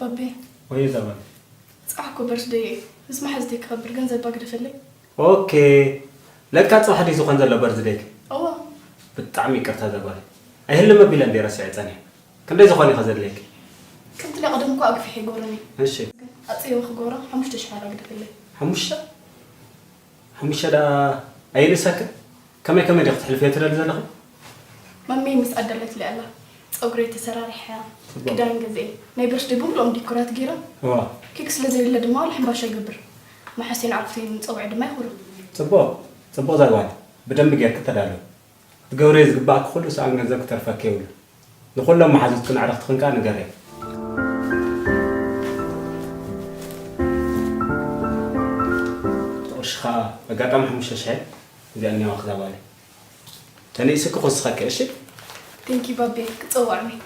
ባቤ፣ ወይ ዘመን ጽባሕ እኮ በርዝደይ እዩ። ምስ መሓዝተይ ክኸብር ገንዘብ ባግደፈለይ። ኦኬ። ለካ ጽባሕ ድዩ ዝኾን ዘሎ በርዝደይክ? እዋ፣ ብጣዕሚ ይቅርታ ዘጓል። ኣይህልም ኣቢለ እንደ ረሲዐ ጸኒሐ። ክንደይ ዝኾን ኢኻ ዘድልየክ? ከምቲ ናይ ቀደም እኮ ኣግፊሐ ይገብረኒ። እሺ። ኣጽዮ ክገብሮ ሓሙሽተ ሽሕ ኣራ ግደፈለይ። ሓሙሽተ ሓሙሽተ ደኣ ኣይልእሰክን? ከመይ ከመይ ዲኺ ክትሕልፍዮ ትደሊ ዘለኺ? ማሜ ምስ ኣደለትለይ ኣላ። ጸጉረይ ተሰራሪሐ፣ ጽቡቕ። ክዳን ገዚኤ፣ ናይ በርዝደይ ብምልኦም ዲኮራት ገይረ። እዋ። ኬክ ስለ ዘየለ ድማ ዋላ ሕምባሻ ይገብር። መሓሴን ዓርኩተይን ጸውዐ ድማ ይኹሩ። ጽቡቕ። ጽቡቕ ዛጓል። ብደንቢ ጌርክ ተዳሎ። ክትገብርዮ ዝግባእኪ ኩሉ ሰኣን ገንዘብ ክተርፈኪ የብሉ። ንኹሎም መሓዙትክን ኣዕርኽትኽን ከኣ ንገርየን። እቲ ቅርሺ ከኣ ኣጋጣሚ ሓሙሽተ ሽሕ እዚኣ እኒዋ ክዛባለ። ተንእስኪ ክውስኸኪ እሺ። ቴንኪ ባቤ ክጸውዖም እየ።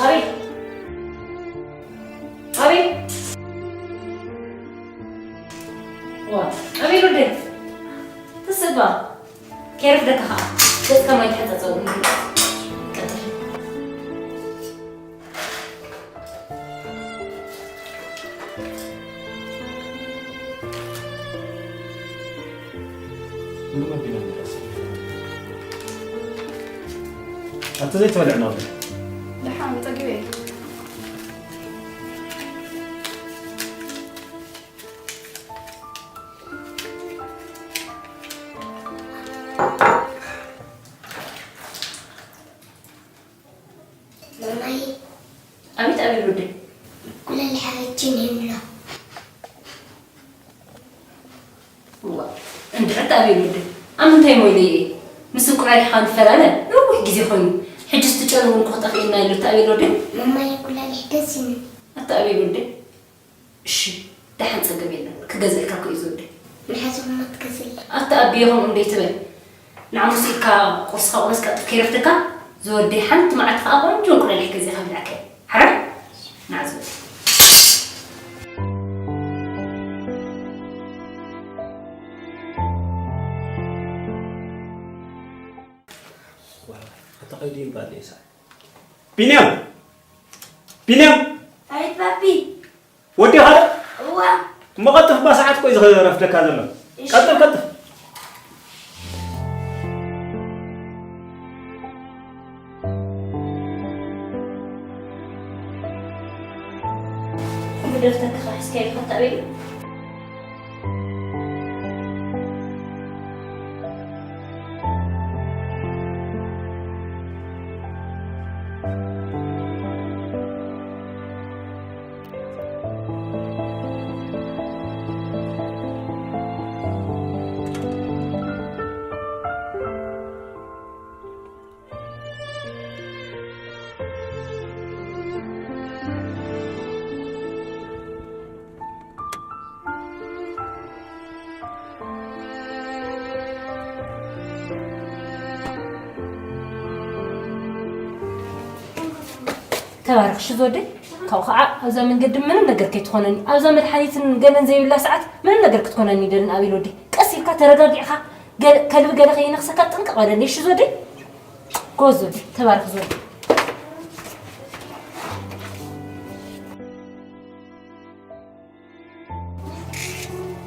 ኣቤት! ኣቤት! ዋ፣ ኣቤት ወደይ! ትስባ! ከይረፍደካ ኸዓ ገጽካ ማይ ተሓጻጸቡ። ቀጥል። ኣቲ ዘይትበልዕ ነው። ደሓን ጸጊበ እየ። ማማይ፣ ኣቤት ኣቤል ወደይ። እንቁላሊሕ ሓበችን ይብሎ። እዋ፣ እንድሕር ኣቤል ወደይ፣ ኣብ ምንታይ ሞይለ እየ? ምስ እንቁላሊሕኻ ንፈላለ ነዊሕ ግዜ ኮይኑ። ሕጅስ ትጨኑ እውን ክጠፍኤና ኢሉ ኣቤል ወደይ። ማማይ፣ እንቁላሊሕ ደስ ይብል። ኣታ ኣቤል ወደይ፣ እሺ፣ ደሓን ጸገም የለን፣ ክገዝእልካ እኮ እዩ ዝወደይ። መሓዝኹም ኣትገዝእለይ። ኣታ ኣቢየ ከምኡ እንዴ ትበል? ንዓሙስ ኢልካ ቁርስኻ ቁረስ ቀልጥፍ ከይረፍደካ ዝወደይ፣ ሓንቲ መዓልቲ ከኣ ቆንጆ እንቁላሊሕ ገዚእኻ ብላዕከ። ሓራይ? ንዓ ዝወደይ። ኣታ ከይዱ ይምባል ኢሳይ። ቢንያም! ቢንያም! ኣቤት ባቢ። ወዲኻ ዶ? እዋ። እሞ ቀልጥፍ፣ እባ ሰዓት እኮ እዩ ዝረፍደካ ዘሎ። እሺ። ቀልጥፍ፣ ቀልጥፍ። ደብተርካ ሒዝካዮ ኢኻ ኣቤል? ተባረኽ ሽዞደይ። ካብኡ ኸዓ ኣብዛ መንገዲ ምንም ነገር ከይትኾነኒ፣ ኣብዛ መድሓኒትን ገለን ዘይብላ ሰዓት ምንም ነገር ክትኮነኒ ይደልን ኣቤል ወደይ። ቀስ ኢልካ ተረጋጊዕኻ፣ ገለ- ከልቢ ገለ ከይነኽሰካ ጥንቅቕ በለለይ ሽዞደይ። ጎዞ ተባረኽ ዞደይ።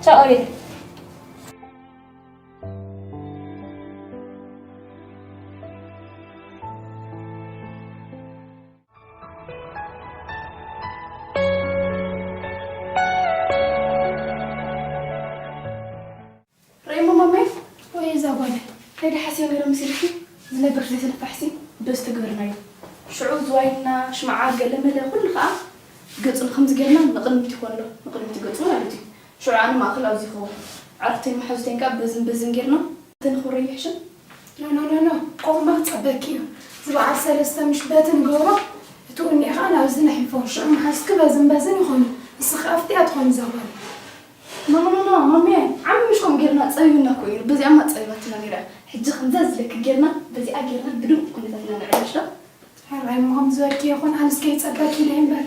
ቻው ኣቤል። ሬሞ ማማይ ወይ እዛ ጓል ናይ ደሓስዮ ነይረ መሲልኪ ዝነብር ዘይተነፋሕሲ በዚ ተግበርናዮ። ሽዑ ዝዋይና ሽምዓ ገለመለ ኩሉ ከዓ ገጹ ንከምዚ ጌርና ንቕድሚት ይኾን ኣሎ ንቕድሚት ገጹ ማለት እዩ። ሽዑ ኣነ ማእኸል ኣብዚ ይኸውን ዓርክተይን መሓዙተይን ከዓ በዝን በዝን ጌርና ተንኽብሮ ይሕሽን። ኖ ኖ ኖ ኖ ቆማ ክጸበኪ እዩ ዝበዓል ሰለስተ ምሽ በቲ ንገብሮ እቲ እኒኣ ከዓ ናብዚ ነሕልፎ ሽዑ መሓዝኪ በዝን በዝን ይኾኑ ንስኺ ኣፍትያ ትኾኒ እዛ ጓል። ኖ ኖ ኖ ማሚየ ዓሚ ምሽ ከምኡ ጌርና ጸቢብና እኮ እዩ በዚኣማ ጸቢባትና ነይራ። ሕጂ ከምዛ ዝለኪ ጌርና በዚኣ ጌርና ብድምቅ ኩነታት ኢና ነዕርሽ ዶ። ሕራይ ምዃን ዝበልኪ ይኹን፣ ኣነስ ከይጸበኪ ኢለ እምበር።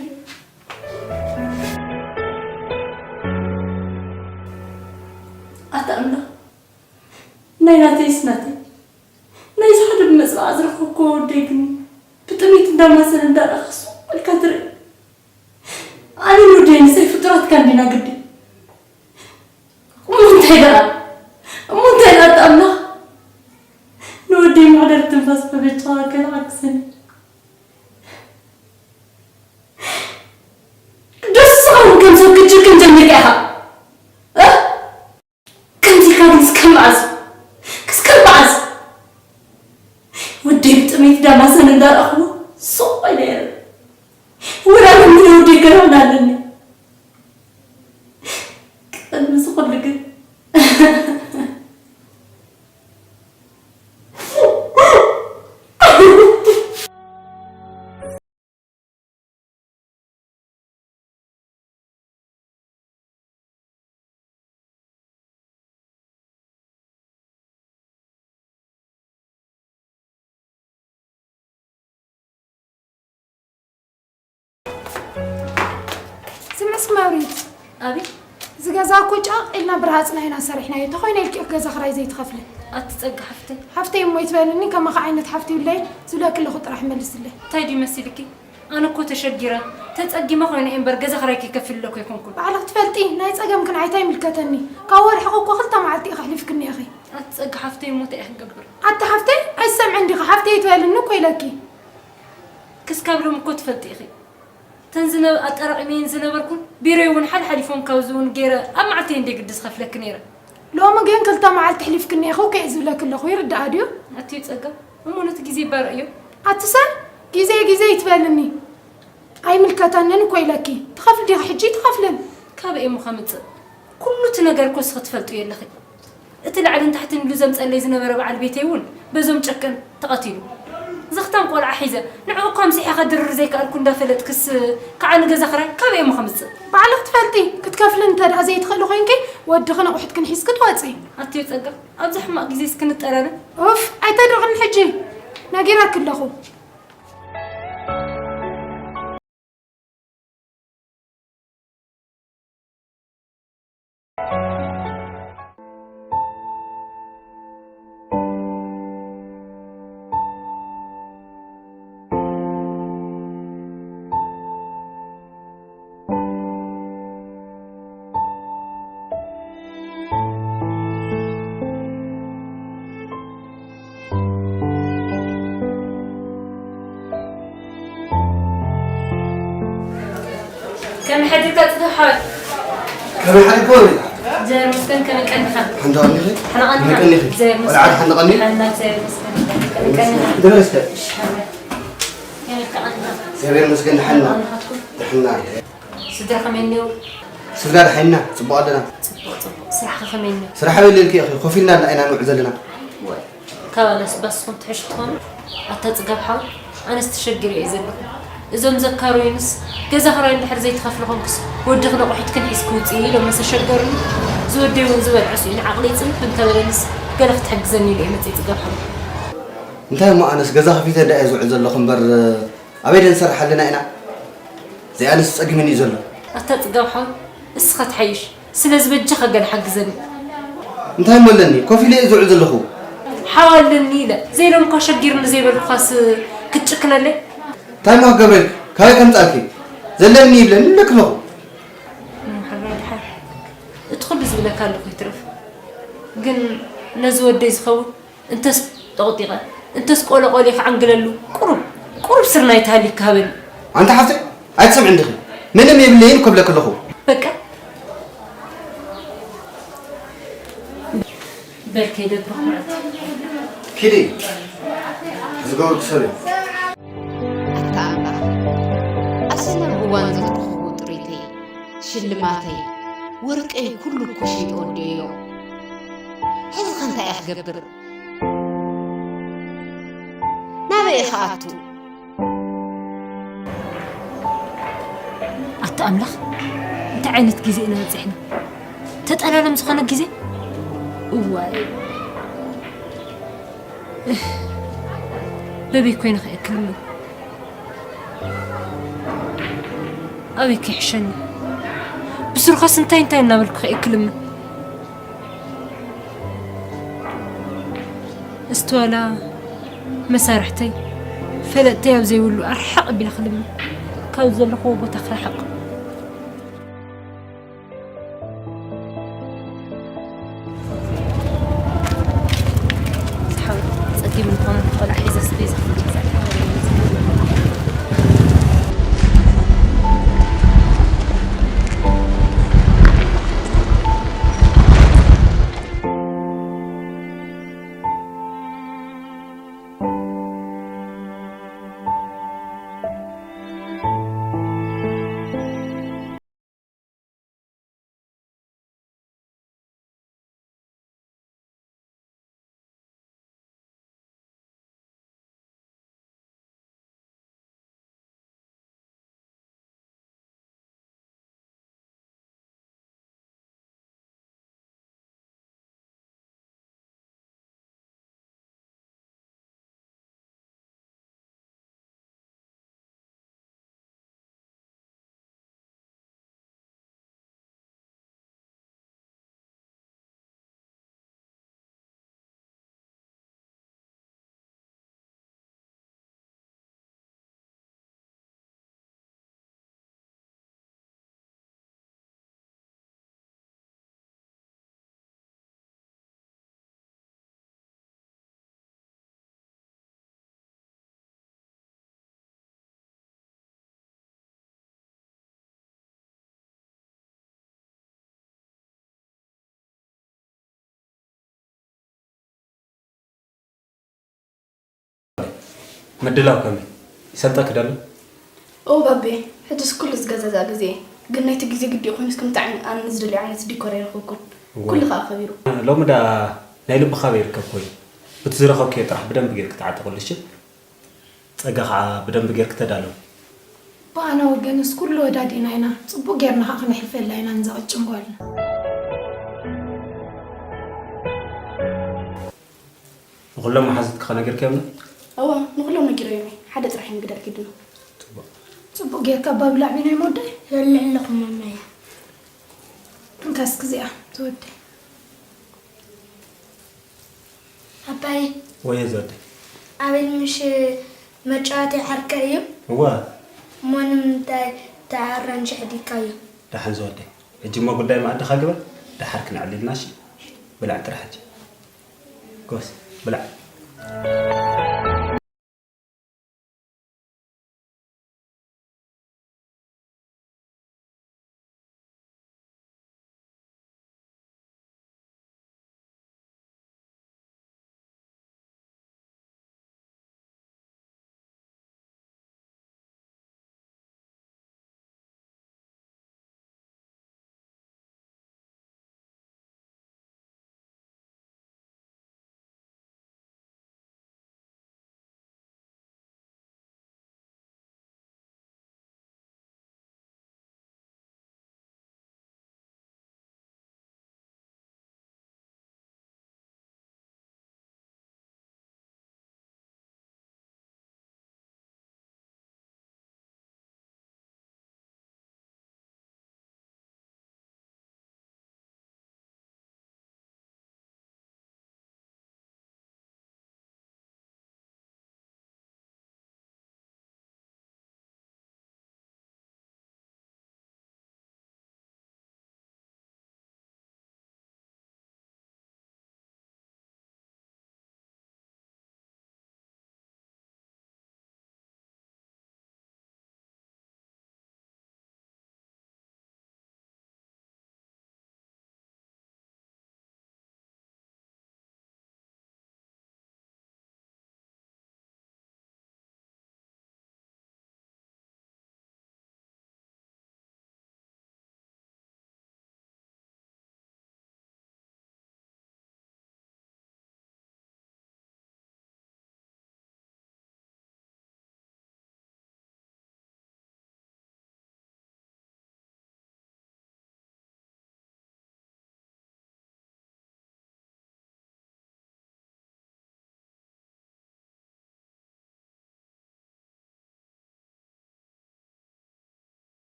ኣታ ኣምላኽ፣ ናይ ናተይስ ናተይ፣ ናይዚ ሓደ ብመጽናዕ ዝረኸብኩዎ ወደይ ግን ብጥሜት እንዳማሰለ እንዳረኣኻ ስቕ ኢልካ ትርኢ። ኣነ ንወደይ ንሰይ ፍጡራትካ እንዲና ግዲ። እሞ እንታይ ደኣ? እሞ እንታይ ደኣ ኣታ ኣምላኽ? ንወደይ መሕደሪ ትንፋስ በበጃኻ ገለ ዓግሰኒ። ዶ ንስኻ እውን ከም ሰብ ክትጭክን ጀሚርካ ኢኻ? እ? ከምዚ ኢልካ ግን እስከ መዓዝ? እስከ መዓዝ? ወደይ ብጥሜት ዳማሰን እንዳረኣኽዎ ስቕ ኢለ እየ። ወላ እውን ንወደይ ገረብና ኣለኒ። ቅድሚ እዚ ኩሉ ግን ስምዕስ መብሪት፣ ኣቤት። እዚ ገዛ እኮ ጫቕ ኢልና ብረሃጽና ኢና ሰሪሕናዮ። ተኾይነ ኢልኪ ኢኺ ገዛ ክራይ ዘይትኸፍሊ። ኣቲ ጸጋ ሓፍተይ። ሓፍተይ እሞ ይትበልኒ፣ ከማኻ ዓይነት ሓፍቲ ይብለይ። ዝብለኪ ኣለኹ ጥራሕ መልስለይ። እንታይ ድዩ መሲልኪ? ኣነ እኮ ተሸጊረ፣ ተጸጊመ ኮይነ እየ እምበር ገዛ ክራይ ከይከፍል ኢለ እኮ ኣይኮንኩን። ባዕልኺ ትፈልጢ፣ ናይ ጸገምክን ዓይታ ይምልከተኒ። ካብ ወርሕኺ እኮ ክልተ መዓልቲ ኢኺ ኣሕሊፍክኒ ኢኺ። ኣቲ ጸጋ ሓፍተይ እሞ እንታይ እየ ክገብር? ኣቲ ሓፍተይ፣ ኣይትሰምዕን ዲኺ? ሓፍተይ ይትበልኒ እኮ ኢለኪ። ክስካብ ሎሚ እኮ ትፈልጢ ኢኺ። እተን ዝነ-፣ ኣጠራቒመየን ዝነበርኩን ቢሮይ እውን ሓልሓሊፎም ካብዚ እውን ገይረ ኣብ መዓልቲ እየ እንደ ግዲ ዝኸፍለኪ ነይረ። ሎሚ ግን ክልተ መዓልቲ ኣሕሊፍክኒ ኢኺ እኮ እየ ዝብለኪ ኣለኹ። ይርዳኣ ድዩ? ኣትዩ ጸጋ፣ እሞ ነቲ ግዜ ይባርእ እዩ። ኣቲ ሰብ፣ ግዜ ግዜ ይትበልኒ። ኣይምልከተንን እኮ ኢለኪ። ትኸፍሊ ዲኺ ሕጂ? ትኸፍልን። ካበይ እሞ ከምጽእ? ኩሉ እቲ ነገር እኮ እስኺ ትፈልጥዮ ኣለኺ። እቲ ላዕልን ታሕትን ኢሉ ዘምጸለይ ዝነበረ በዓል ቤተይ እውን በዞም ጨከን ተቐቲሉ። ዘኽታም ቆልዓ ሒዘ ንዕኡ እኳ ኣምሲሐ ከድርር ዘይከኣልኩ እንዳፈለጥክስ ከዓ ንገዛ ኽራይ ካበይ እሞ ከምጽእ? ባዕልኺ ትፈልጢ። ክትከፍሊ እንተ ደኣ ዘይትኽእሊ ኮይንኪ ወድኽን ኣቑሑትክን ሒዝኪ ትወጺ። ኣትዮ ጸጋ፣ ኣብዚ ሕማቕ ግዜስ ክንጠራረም? ኡፍ፣ ኣይተድርቕኒ ሕጂ። ነጊረኪ ኣለኹ። ከመይ ሓዲርካ ጽቡሕ ሓወይ? ከመይ ሓዲርካ ወለላ? እግዚኣብሔር ይመስገን፣ ከመይ ቀኒኻ? ሓንቲ ቀኒኺ? ሓንቲ ቀኒኻ? ከመይ ቀኒኺ? እግዚኣብሔር ይመስገን። ቆልዓ ሓንቲ ቀኒ? ሓና እግዚኣብሔር ይመስገን። ከመይ ቀኒኻ? ደበረስተ? እሺ፣ ሓወይ። ከመይ ቀኒኻ? እግዚኣብሔር ይመስገን፣ ደሓና። ደሓና። ስድራ ከመይ እኒኦ? ስድራ ደሓና፣ ጽቡቕ ኣለና። ጽቡቕ፣ ጽቡቕ። ስራሕ ከ ከመይ እኒኦ? ስራሕ የብልልኪ ኢኺ፣ ኮፍ ኢልና ኣለና ኢና ንውዕል ዘለና። ወይ፣ ካባናስ ባስኹም ትሕሹ ትኾኑ? ኣታ ጽጋብ ሓው፣ ኣነስ ተሸጊረ እየ ዘለኹ። እዞም ዘካሮይንስ፣ ገዛ ክራይ እንድሕር ዘይትኸፍሊ ኾንኩስ፣ ወድኽን ኣቑሑትክን ሒዝኪ ውጽኢ ኢሎም መሰ ሸገሩኒ። ዝወደይ እውን ዝበልዖ ስኢኑ ዓቕለይ ጽንፍ እንተበለንስ፣ ገለ ክትሕግዘኒ ኢለ እየ መጽየ ጽጋብ ሓው። እንታይ እሞ ኣነስ ገዛ ከፊተ እንዳ እየ ዝውዕል ዘለኹ እምበር፣ ኣበይ ደንሰርሕ ኣለና ኢና? ዘይኣነስ ጸጊሙኒ እዩ ዘሎ። ኣታ ጽጋብ ሓው፣ እስኻ ትሓይሽ። ስለዚ በጃኻ ገለ ሓግዘኒ። እንታይ እሞ ኣለኒ? ኮፍ ኢለ እየ ዝውዕል ዘለኹ። ሓው ኣለኒ ኢለ። ዘይሎም እኳ ሸጊርኒ ዘይበልኩኻስ ክትጭክነለይ? እንታይ እሞ ክገብረልኪ? ካበይ ከምጻልኪ? ዘለኒ ይብለኒ ይብለኪ ኣለኹ። እሞ ሕራይ ድሓር። እቲ ኩሉ ዝብለካ ኣለኹ ይትረፍ። ግን ነዚ ወደይ ዝኸውን እንተስ ጠቕጢቐ፣ እንተስ ቆለቆለ ክዓንግለሉ፣ ቁሩብ፣ ቁሩብ ስርናይ ተሃልዩ ክሃበኒ። ኣንታ ሓፍተይ፣ ኣይትሰምዕን ዲኺ? ምንም የብለይን እኮ እብለኪ ኣለኹ። በቃ። በል ከይደ ብሩኽ መዓልቲ። ኪዲ፣ ዝገብርኩ ሰብ እዩ። ኣታ ኣምላኽ፣ ኣብ ሰናይ እዋን ዝረኸኽዎ ጥሪተይ፣ ሽልማተይ፣ ወርቀይ ኩሉ እኮ ሸይጠ ወዲኦዮ። ሕዚ ኸ እንታይ እየ ክገብር? ናበይ እየ ክኣቱ? ኣታ ኣምላኽ፣ እንታይ ዓይነት ግዜ ኢና በጺሕና? ተጠላለም ዝኾነ ግዜ? እዋይ። እህ፣ በበይ ኮይነ ክእክል እሞ? ኣበይ ክሕሸኒ? ብስሩኸስ እንታይ እንታይ እናበልኩ ከ ክልምን? እስትዋላ መሳርሕተይ ፈለጥተይ ኣብ ዘይብሉ ኣርሓቕ ቢለ ክልምን፣ ካብ ዘለኹዎ ቦታ ክረሓቕ። ዝሓወት ጸጊም ዝኾነ ቆልዓ ሒዘ ስለ ዝኽእል ምድላው ከመይ? ይሰልጠኪ ዶ ኣሎ? እወ ባቤ፣ ሕጅስ ኩሉ ዝገዛዛእ ግዜ፣ ግን ናይቲ ግዜ ግዲ ኮይኑስ ከምቲ ዓይን-፣ ኣነ ዝደልዮ ዓይነት ዲኮር ኣይረኸብኩን። እወ። ኩሉ ከኣ ከቢሩ። ሎሚ ደኣ ናይ ልብኺ ኣበይ ይርከብ ኮይኑ? በቲ ዝረኸብክዮ ጥራሕ ብደንቢ ጌርኪ ተዓጠቕሉ እሺ? ጸጋ ኸዓ ብደንቢ ጌርኪ ተዳለዊ። ብኣና ወገንስ ኩሉ ወዳዲና ኢና። ጽቡቕ ጌርና ኸዓ ክነሕልፈላ ኢና ነዛ ቅጭን ጓልና። ንኹሎም መሓዙትኪ ኸ ነጊርክዮም ዶ? እወ፣ ንኹሎም ነጊረዮም እየ። ሓደ ጥራሕ እዩ ምግዳል ግድና። ጽቡቕ። ጽቡቕ ጌርካ እባ ብላዕ ቢናይ ወደይ። ይበልዕ ኣለኹ ማማየ። እንካ እስኪ እዚኣ ትወደይ። ኣባይ። ወየ ዝወደይ። ኣቤል ምሽ መጫወቲ ዓርከ እዩ? እወ። እሞ ንምንታይ እታ ኣራንሺ ሕዲግካዮ? ደሓን ዝወደይ። ሕጂ እሞ ጉዳይ መኣድኻ ግበር፣ ደሓር ክነዕልልና እሺ? ብላዕ ጥራሕ ሕጂ። ጎስ፣ ብላዕ።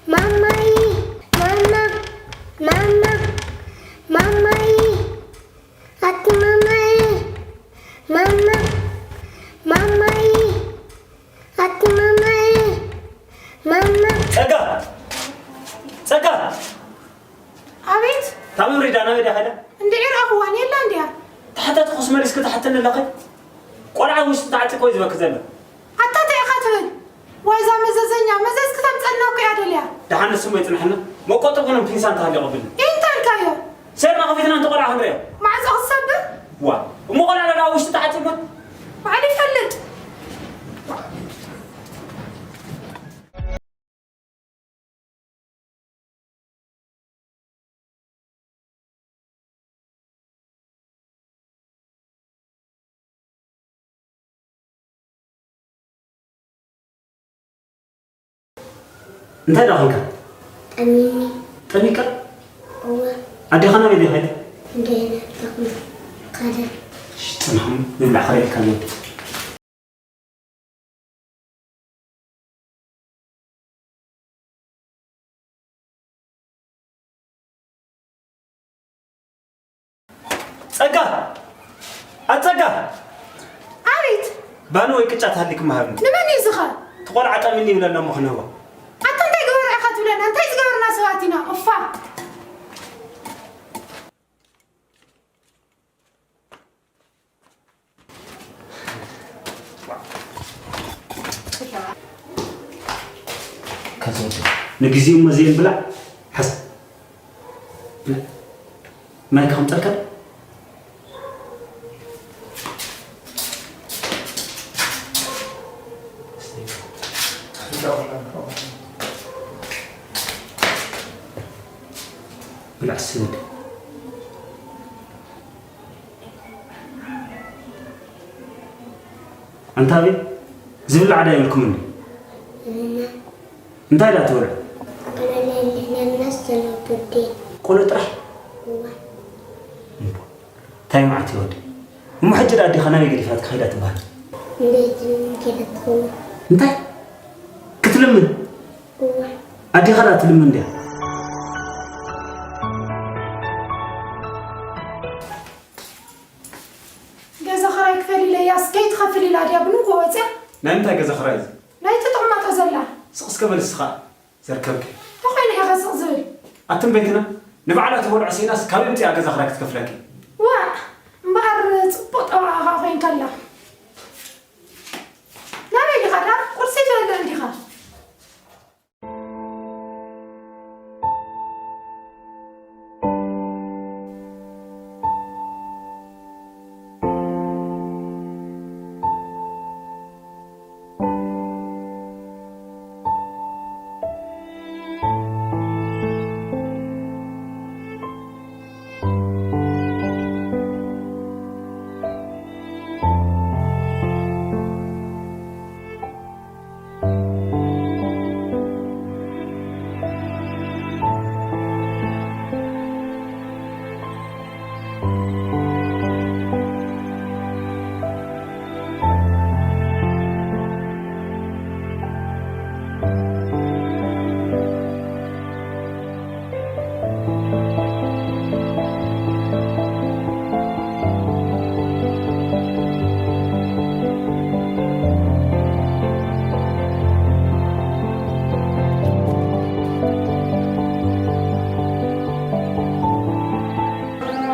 ማማይ፣ ማማ፣ ማማ፣ ማማይ፣ ኣቲ ማማይ፣ ማማ፣ ማማይ፣ ኣቲ ማማይ፣ ማማ። ጸጋ! ጸጋ! ኣቤት! ታምሪ ዳና ወዲያ ኸዳ? እንድዒ ረኣኽዋን የላ እንድያ? ተሓታትኹስ መሊስኪ ትሓተኒ ኣለኺ? ቆልዓ ውሽጢ ተዓጢቑ እዩ ዝበኪ ዘሎ። ኣታ እንታይ ኢኻ ትብል? ዋይ እዛ መዘዘኛ፣ መዘዝ ክተምጸልና እኮ እያ ደልያ። ደሓን ንሱ እሞ ይጽንሐና። መቆጠብ ኾነ ፒንሳ እንተሃልዮ ቀብልና። እንታይ ኢልካዮ? ሴርና ከፊትና እንተ ቆልዓ ክንሪኦ። ማዕጾ ክትሰብር? ዋ፣ እሞ ቆልዓ ዶ ኣብ ውሽጢ ተዓጢቑ? ባዕሉ ይፈልጥ። እንታይ ደኣ ኾንካ? ጠሚኒ። ጠሚካ? እወ። ኣዴኻ ናበይ ድያ ከይዳ? እንደ ናብታኹም ካደ። እሺ፣ ጽንሖም ንብላዕ ክርእየካ ኣለዎ። ጸጋ! ኣጸጋ! ኣቤት! ባኒ ወይ ቅጫ ተሃሊክማ ሃብኒ። ንመን እዩ ዝኸ? እቲ ቆልዓ ጠሚኒ ይብለና እሞ ክንህቦ። ኣታ እንታይ ግበሩ ኢኻ ትብለና? እንታይ ዝገበርና ሰባት ኢና? እፋ! ከትወዱ ንግዚኡ መዝየን ብላዕ። ሓስ ብላዕ። ማይ ከቕምጠልካ። ብላዕ ስንድ። ኣንታ ኣቤት፣ ዝብላዕ ዳ የብልኩምን? የብልና። እንታይ ዳ ትበልዑ? ቆሎ ለለና ዘሎ ቡዴ። ቆሎ ጥራሕ? እዋ። እምቦ። እንታይ መዓት እዩ ወዲ? እሞ ሕጂ ዳ ኣዴኻ ናበይ ገዲፋትካ ከይዳ ትበሃል? እንዴት ከይዳ ትኸውን? እንታይ? ክትልምን? እዋ። ኣዴኻ ዳ ትልምን ድያ? ገዛ ኽራይ ክፈል ኢለያስ ከይትኸፍል ኢላ ድያ ብንጎ ወፅያ? ናይ ምንታይ ገዛ ኽራይ እዚ? ናይቲ ትቕመጦ ዘላ። ስቕ እስከ በል እስኻ ዘርከብኪ። ተኾይኑ ኢኻ ስቕ ዝብል? ኣትም ቤትና ንባዕላ ትበልዖ ስኢናስ ካበይ ኣምፂኣ ገዛ ኽራይ ክትከፍለኪ? ዋእ እምበኣር ፅቡቕ ጠባቓ ኸዓ ኮይንካላ። ናበይ ዲኻ ዳ ቁርሲ ትበልዕ እንዲኻ?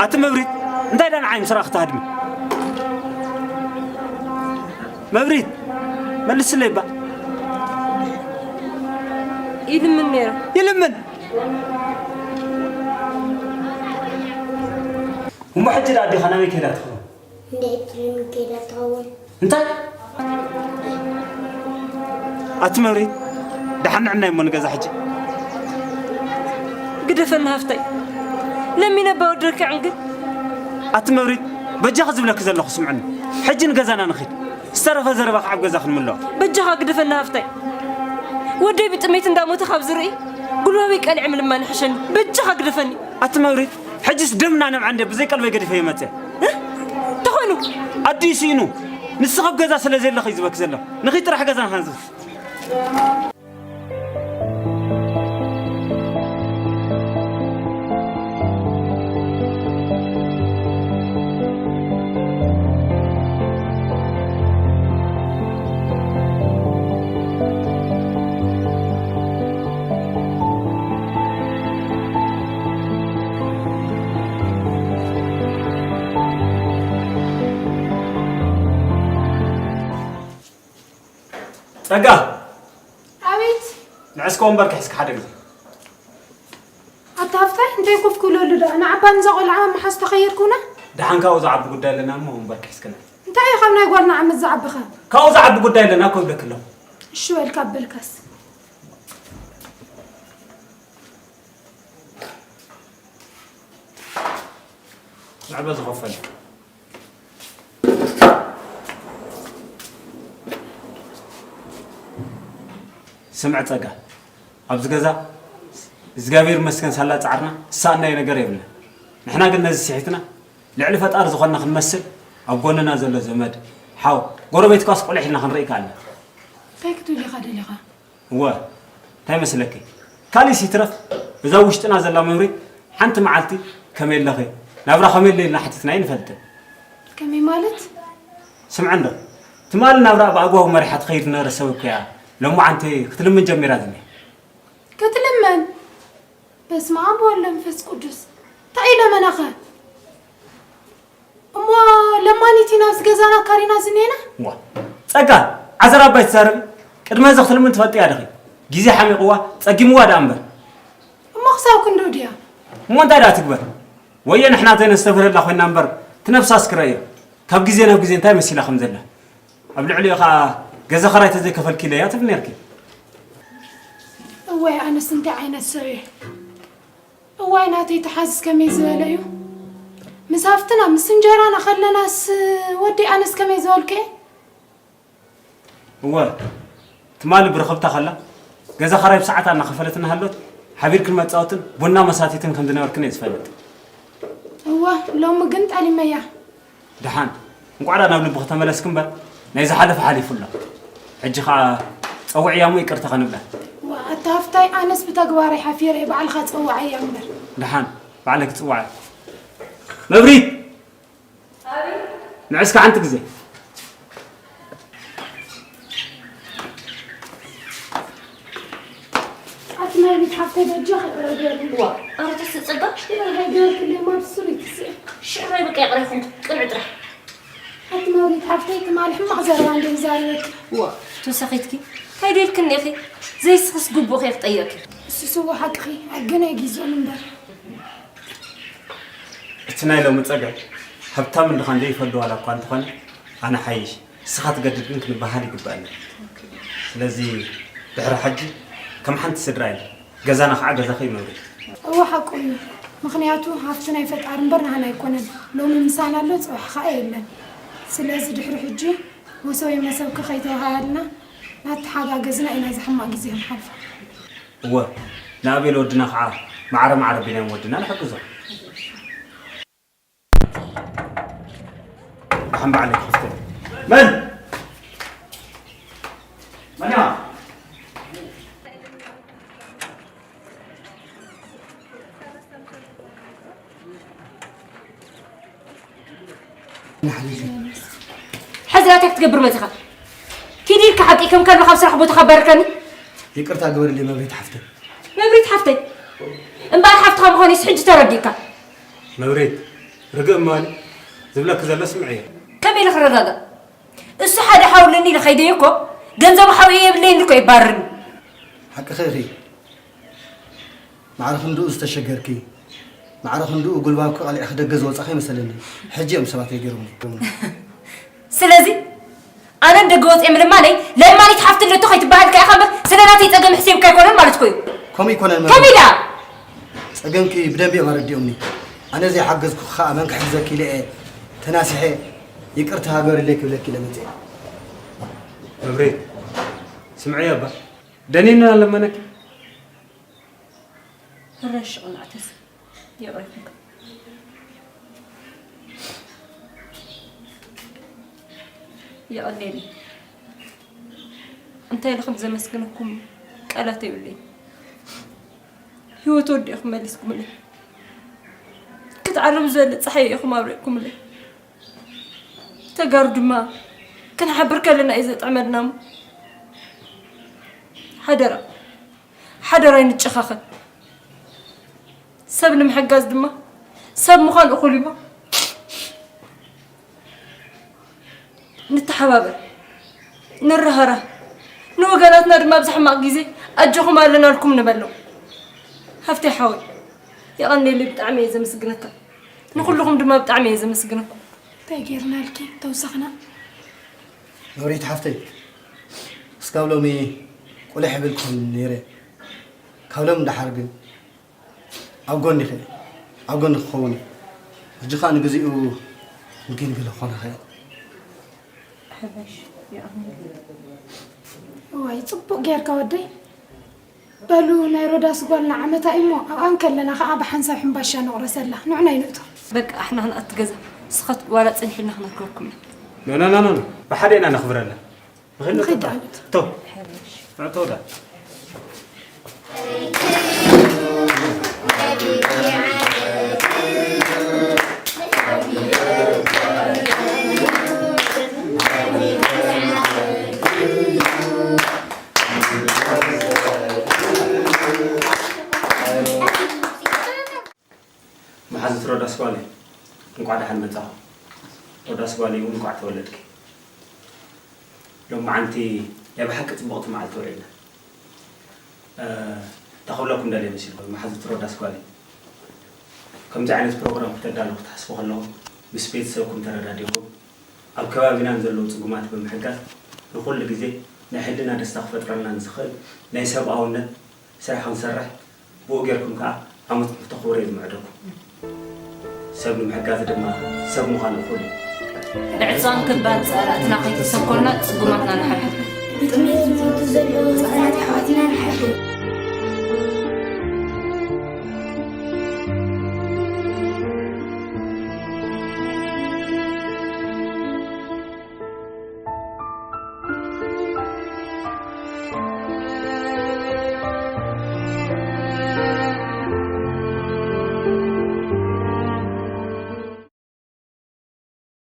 ኣቲ መብሪት፣ እንታይ ዳ ንዓይ ምስራ ክትሃድሚ? መብሪት፣ መልስለይ እባ። ይልምን ነይሩ። ይልምን? እሞ ሕጂ ደኣ ኣዴኻ ናበይ ከይዳ ትኸውን? እንደ ሕጂ ለምን ከይዳ ትኸውን? እንታይ? ኣቲ መብሪት፣ ደሓን ንዕናይ እሞ ንገዛ ሕጂ። ግደፈኒ ሃፍታይ። ለሚነ እባ ወደልካ ዕንግል። ኣቲ መብሪት፣ በጃኺ ዝብለኪ ዘለኹ ስምዕኒ። ሕጂ ንገዛና ንኺድ። ዝተረፈ ዘረባ ከዓ ኣብ ገዛ ክንምልኦ። በጃኻ ግደፈኒ ሃፍታይ። ወደይ ብጥሜት እንዳሞተ ካብ ዝርኢ ጉልባበይ ቀሊዐ ምልማን ይሕሸኒ። በጃኻ ግደፈኒ። ኣቲ መብሪት፣ ሕጅስ ደምና ነብዓ እንደ ብዘይ ቀልበይ ገዲፈ ይመጽእ። እ? ተኾይኑ? ኣዲኡ ስኢኑ። ንስኺ ኣብ ገዛ ስለ ዘለኺ እዩ ዝበኪ ዘሎ። ንኺድ ጥራሕ ገዛ ንሓንዝብ። ጸጋ! ኣቤት። ንዕስከ ወንበር ክሕዝኪ ሓደ ግዜ። ኣታ ሃፍታይ እንታይ ኮፍ ክብለሉ ደኣ ንዓባ ንዛ ቆልዓ መሓዝ ተኸየድኩና። ደሓን ካብኡ ዝዓቢ ጉዳይ ኣለና እሞ ወንበር ክሕዝክና። እንታይ እዩ ካብ ናይ ጓልና ዓመት ዝዓብኸ? ካብኡ ዝዓቢ ጉዳይ ኣለና እኮ ይብለኪ ኣለኹ። እሺ በልካ በልካስ። ንዕበ ዝኸፈል ስምዐ ጸጋ፣ ኣብዚ ገዛ እግዚኣብሔር ይመስገን ሳላ ጻዕርና ዝሰኣናዮ ነገር የብልና። ንሕና ግን ነዚ ስሒትና ልዕሊ ፈጣሪ ዝኾንና ክንመስል ኣብ ጎንና ዘሎ ዘመድ፣ ሓው፣ ጎረቤት ኳስ ቁልሕ ኢልና ክንርኢ ከኣልና። እንታይ ክትብል ኢኻ ደሊኻ? እወ፣ እንታይ መስለኪ? ካሊስ ይትረፍ እዛ ውሽጥና ዘላ መብሪት ሓንቲ መዓልቲ ከመይ ኣለኺ ናብራ ከመይ ኣሎ ኢልና ሓቲትና ኣይንፈልጥን። ከመይ ማለት? ስምዐ እንዶ ትማሊ ናብራ ብኣግባቡ መሪሓ ትኸይድ ዝነበረ ሰብ እኮ እያ ሎማዓንቲ ክትልምን ጀሚራ ዝኒሃ። ክትልምን? በስመ ኣብ ወወልድ ወመንፈስ ቅዱስ እንታይ እዩ ለመናኸ? እሞ ለማኒት ኢና ኣብዚ ገዛና ኣካሪና ዝኔና? ዋ ጸጋ ዓዘር ኣባይ ትዛረቢ ቅድሚ ሕዚ ክትልምን ትፈልጥያ ዲኺ? ግዜ ሓሚቕዋ ጸጊምዋ ደኣ እምበር። እሞ ክሳብ ክንድኡ ድያ? እሞ እንታይ ደኣ ትግበር? ወየ ንሕና ዘይነስተብህለላ ኮይና እምበር ትነብሳስ ክረእዮ ካብ ግዜ ናብ ግዜ እንታይ መሲላ ከም ዘላ ኣብ ልዕሊኡ ኸኣ ገዛ ኸራይ ተዘይከፈልኪ ኢለያ ትብል ነርኪ። እዋይ ኣነስ እንታይ ዓይነት ሰብ እየ? እዋይ ናተይ ተሓዝስ ከመይ ዝበለ እዩ? ምስ ሃፍትና ምስ እንጀራና ከለናስ ወደይ ኣነስ ከመይ ዝበልኩ እየ? እወ ትማሊ ብርኽብታ ከላ ገዛ ኸራይ ብሰዓታ እናኸፈለት እናሃሎት ሓቢርክን መጻወትን ቡና መሳቲትን ከም ዝነበርክን እየ ዝፈልጥ። እወ ሎሚ ግን ጠሊመያ። ደሓን እንቋዕ ደኣ ናብ ልብኺ ተመለስኪ እምበር ናይ ዝሓለፈ ሓሊፉ ኣሎ። ሕጂ ኸኣ ጸውዕያ እሞ ይቅርታ ክንብላ። ዋእ ኣታ ሃፍታይ ኣነስ ብተግባረይ ሓፊረ እየ ባዕልኻ ጸውዓያ እምበር። ደሓን ባዕለይ ክጽውዓ። መብሪት! ንዕስካ ሓንቲ ግዜ። ኣቲ መብሪት ሓፍተይ በጃኺ ይቕረ ገርኒ። ዋ ኣረ ተስእ ጸጋ። ይቕረ ከይገበርክለይ እማ ብስሩይ ትስእ። ሽዑ ናይ በቃ ይቕረ ይኹን ቅንዕ ጥራሕ። ኣቲ መብሪት ሓፍተይ ትማሊ ሕማቕ ዘረባ እንድየ ዝዛረበኪ። ዋ ተወሳኺትኪ እንታይ ደልክኒ ኢኺ? ዘይስኽስ ግቡእኺ እየ ክጠይቐኪ። እሱ ስዎ ሓቅኺ ኣገናይ ጊዞን እምበር። እቲ ናይ ሎሚ ጸገም ሃብታምን ድኻን ዘይፈሊ ዋላ እኳ እንተኾነ ኣነ ሓይሽ እስኻ ትገድድ ግን ክንበሃል ይግበኣና። ስለዚ ድሕሪ ሕጂ ከም ሓንቲ ስድራ ኢና። ገዛና ከዓ ገዛኺ እዩ መብሪት። እወ ሓቁ እዩ። ምኽንያቱ ሃፍቲ ናይ ፈጣሪ እምበር ናህና ኣይኮነን። ሎሚ ምሳና ኣሎ ፅባሕ ከዓ የለን። ስለዚ ድሕሪ ሕጂ መሰወይ መሰብኪ ከይተወሃሃድና ናተሓጋገዝና ኢና እዚ ሕማቕ ግዜ ክንሓልፎ። እወ ንኣቤል ወድና ከዓ ማዕረ ማዕረ ኣቢልና እዮም ወድና ንሕግዞ። ደሓን በዓለይ ክፍቶ። መን? መን እያ? ሕዚ ናተይ ክትገብር መፂኻ? ኪድ ኢልካ ሓቂ ከም ከልቢ ካብ ስራሕ ቦታኻ ኣባርካኒ። ይቅርታ ግበርለይ መብሪት ሓፍተይ። መብሪት ሓፍተይ እምበኣር ሓፍትኻ ምዃነይስ ሕጂ ተረዲእካ። መብሪት ርግእ እማኒ ዝብለኪ ዘሎ ስምዕዮ። ከመይ ኢለ ክረጋጋእ? እሱ ሓደ ሓው ኣለኒ ኢለ ከይደዮ እኮ ገንዘቡ ሓውዮ የብለይን እኮ የባርርኒ። ሓቅኺ ኢኺ። ማዕረ ክንድኡ ዝተሸገርኪ፣ ማዕረ ክንድኡ ጉልባብኪ ቀሊዕኺ ደገ ዝወጻኺ ኣይመሰለንን። ሕጂ እዮም ሰባት ገይሮምኒ። ስለዚ ኣነ ንደገ ወጽየ ምልማነይ ለማኒት ሓፍቲ ኣለቶ ከይትበሃል ኢኻ እምበር ስለ ናተይ ጸገም ሕሲብካ ኣይኮነን ማለት እኮ እዩ። ከምኡ ኣይኮነን መብሬ። ከመይ ደኣ? ጸገምኪ ብደንቢ እዮም ኣረዲኦምኒ። ኣነ ዘይሓገዝኩኺ ኸኣ መን ክሕግዘኪ ኢለ እየ ተናሲሐ ይቅርታ ግበርለይ ክብለኪ ኢለ መጽየ። መብሬ ስምዕዮ እባ ደኒንና ለመነኪ። ሕረሽ ቅንዕቲ ሰብ ይቕሬትካ። የቐኔለይ። እንታይ ኢለ ከም ዘመስግነኩም ቃላት የብለይን። ህይወት ወዲእኹም መሊስኩምለይ። ክትዓርብ ዝበለ ጸሓይ ኢኹም ኣብሪቕኩምለይ። ተጋሩ ድማ ክንሓብር ከለና እዩ ዘጥዕመልና እሞ ሓደራ ሓደራ ኣይንጨኻኸን። ሰብ ንምሕጋዝ ድማ ሰብ ምዃን እኹል እዩ እሞ ንተሓባበር፣ ንረሃራህ፣ ንወገናትና ድማ ኣብዚ ሕማቕ ግዜ ኣጆኹም ኣለናልኩም ንበሎም። ሃፍተይ ሓወይ፣ የቐንየለይ፣ ብጣዕሚ እየ ዘመስግነካ። ንኹልኹም ድማ ብጣዕሚ እየ ዘመስግነኩም። እንታይ ጌርናልኪ ተውሳኽና? ኖሪት ሓፍተይ፣ እስካብ ሎሚ ቁልሕ ይብልኩን ነይረ። ካብ ሎሚ ደሓር ግን ኣብ ጎንኺ እየ። ኣብ ጎንኺ ክኸውን እየ። ሕጂ ኸኣ ንግዚኡ ንኪንግል ክኾነኺ እየ። ሕበሽ ይኣኽል። እዋይ፣ ጽቡቕ ጌርካ ወደይ። በሉ ናይ ሮዳስ ጓልና ዓመታ እሞ ኣብኣ እንከለና ኸኣ ብሓንሳብ ሕምባሻ ንቑረሰላ። ንዑ ናይ ንእቶ። በቃ ኣሕና ክንኣቲ ገዛ። ንስኻት ዋላ ጽንሒልና ክነክበኩም ኢና። ኖ፣ ኖ፣ ኖ፣ ኖ፣ ኖ። ብሓደ ኢና ነኽብረላ። ንኺድ ንኺድ ደኣ ንእቶ። ንእቶ። ንእቶ ዳ። መሓዙት ሮዳስ ጓለይ፣ እንቋዕ ደሓን መጻኹ። ሮዳስ ጓለይ እውን እንቋዕ ተወለድኪ። ሎማዓንቲ ናይ ብሓቂ ጽቡቕቲ መዓልቲ ውዒልና። እ፣ እንታይ ክብለኩም ደልየ መሲልኩም፣ መሓዙት ሮዳስ ጓለይ፣ ከምዚ ዓይነት ፕሮግራም ክተዳሉ ክትሓስቡ ከለኹም ምስ ቤተሰብኩም ተረዳዲኹም ኣብ ከባቢና ንዘለዉ ጽጉማት ብምሕጋዝ ንኹሉ ግዜ ናይ ሕልና ደስታ ክፈጥረልና ንዝኽእል ናይ ሰብኣውነት ስራሕ ክንሰርሕ፣ ብኡ ጌርኩም ከኣ ዓመትኩም ክተኽብሩ እየ ዝምዕደኩም። ሰብ ንምሕጋዝ ድማ ሰብ ምዃን እኹል እዩ። ብዕጽዋን ክባን ጸላእትና ከይተሰኮርና ጽጉማትና ንሓድሕድ።